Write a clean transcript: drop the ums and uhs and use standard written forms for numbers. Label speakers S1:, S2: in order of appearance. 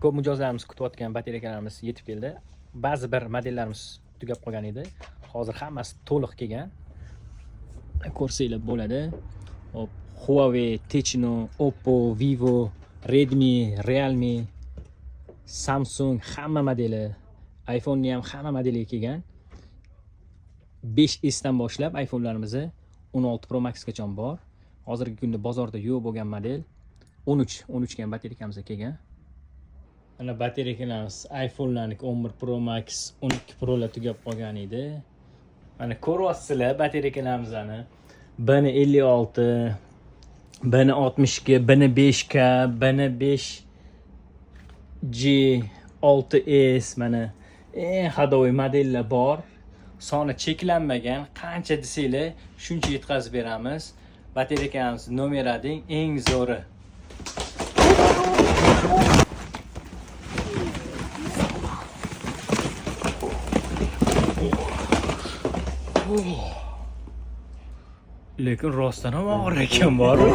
S1: Ko'p mijozlarimiz kutayotgan batareyalarimiz yetib keldi. Ba'zi bir modellarimiz tugab qolgan edi. Hozir hammasi to'liq kelgan. Ko'rsanglar bo'ladi. Hop, Huawei, Tecno, Oppo, Vivo, Redmi, Realme, Samsung hamma modeli, iPhone'ni ham hamma modeli kelgan. 5S dan boshlab iPhone'larimizni 16 Pro Max gacha bor. Hozirgi kunda bozorda yo'q bo'lgan model 13, 13 ga ham batareykamiz kelgan. Mana batareykalarimiz iPhone'larniki 11 Pro Max, 12 Pro'lar tugab qolgan edi. Mana ko'ryapsizlar batareykalarimizni. Bni 56, bni 62, bni 5K, bni 5 G 6S, mana eng ходовой modellar bor. Soni cheklanmagan, qancha desanglar shuncha yetkazib beramiz. Batareykamiz nomer 1, eng zo'ri. Lekin rostdan ham og'ir ekan boru.